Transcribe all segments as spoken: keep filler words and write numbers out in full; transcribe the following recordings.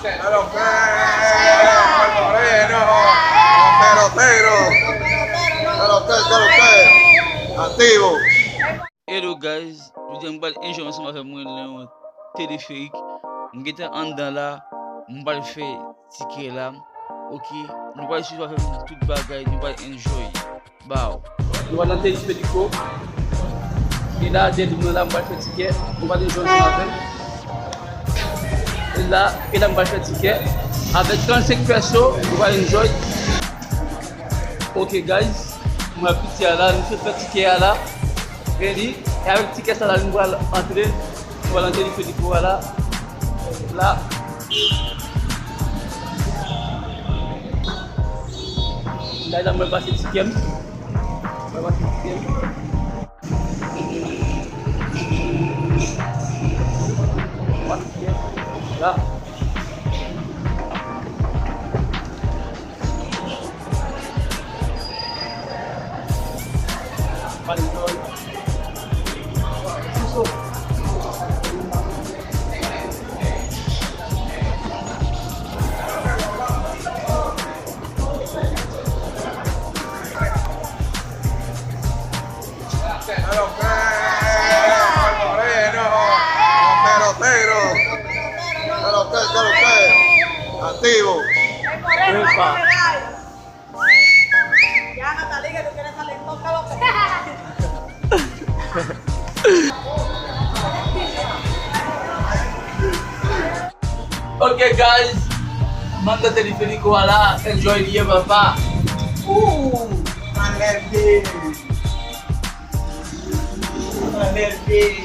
Pelotero, pelotero, pelotero, pelotero, activo. Hello guys, jodi a m pral enjoy ansanm avèk mwen nan yon teleferik. M gentan anndan la, m pral fè tikè la. Ok, nou pral swiv avèk m tout bagay, nou pral enjoy. Bow. Nou pral nan teleferico. E la, dèyè nou la, m pral fè tikè. Nou pral enjoy ansanm avè m. E la, e la, m pral fè tikè. Avèk trannsenk peso, nou pral enjoy. Ok, guys. Mwen piti a la, nou fè fè tikè a la. Ready? E avèk tikè sa la, nou pral antre. Mwen antre li fè li pou la. La. La, la, mwen pase tikè m. Mwen pase tikè m. Mwen pase tikè m. La. Pelotero, pelotero, pelotero, activo. Epa. Ok, guys. Mwen nan teleferico a la, enjoy li ye, papa. Ooh, I love this. I love this.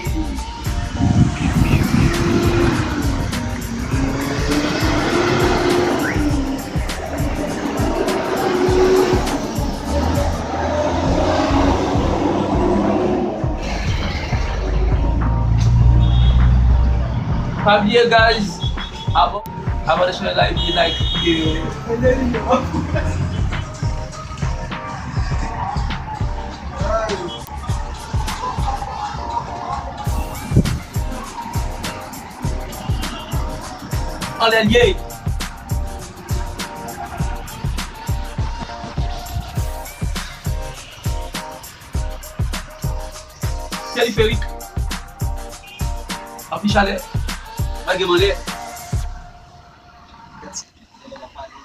Pa bliye, guys, abò-, abòne sou live, like videyo. Anlè l ye. Teleferik. Anpil chalè. Malgre m anlè.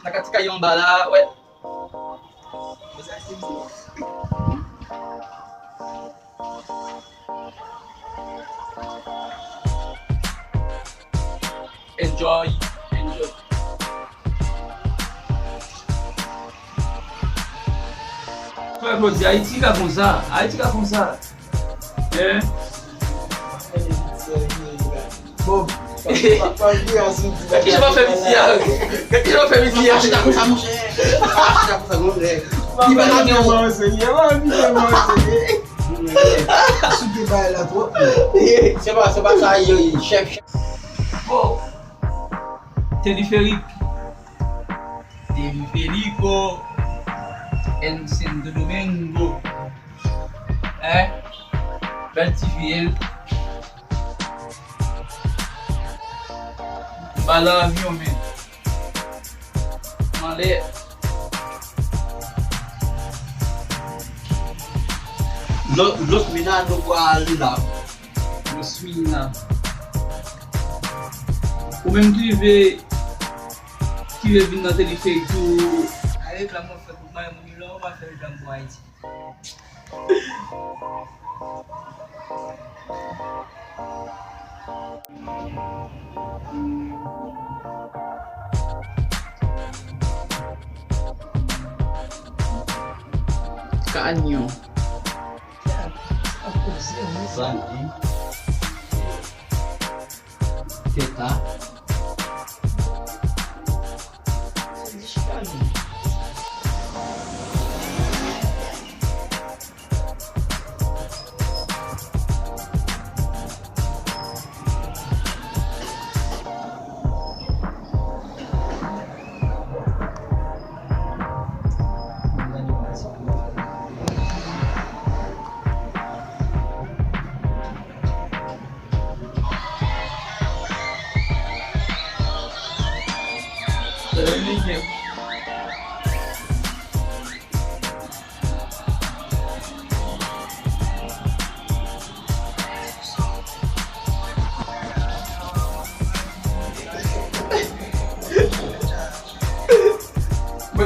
Nan kati kaye anba la, wè. Enjoy, enjoy. Frè Claude, Ayiti ka konsa, Ayiti ka konsa. Hein? Bon. Gad kijan w ap fè misi a. Gad kijan w ap fè misi a. Achita konsa, monchè. Achita konsa, monchè. Li pa nan men w. Sou de bagay la twòp. Se pa, se pa sa, chèf, chèf. Bon. Teleferik. Teleferico. En Santo Domingo. Hein? Bèl ti fi, hein? M pa nan avyon, men. M anlè. Lo-, Los Mina, nou pral la. Los Mina. Ou menm ki rive, ki rive vin nan teleferik tou. Ay, reklam mwen fè pou mwen, moun yo la, ou pa fè reklam pou Ayiti. Kanyon. Sandi. Teta. Mwen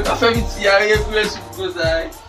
ka fè piti a, e pou yo sou konsa, wi.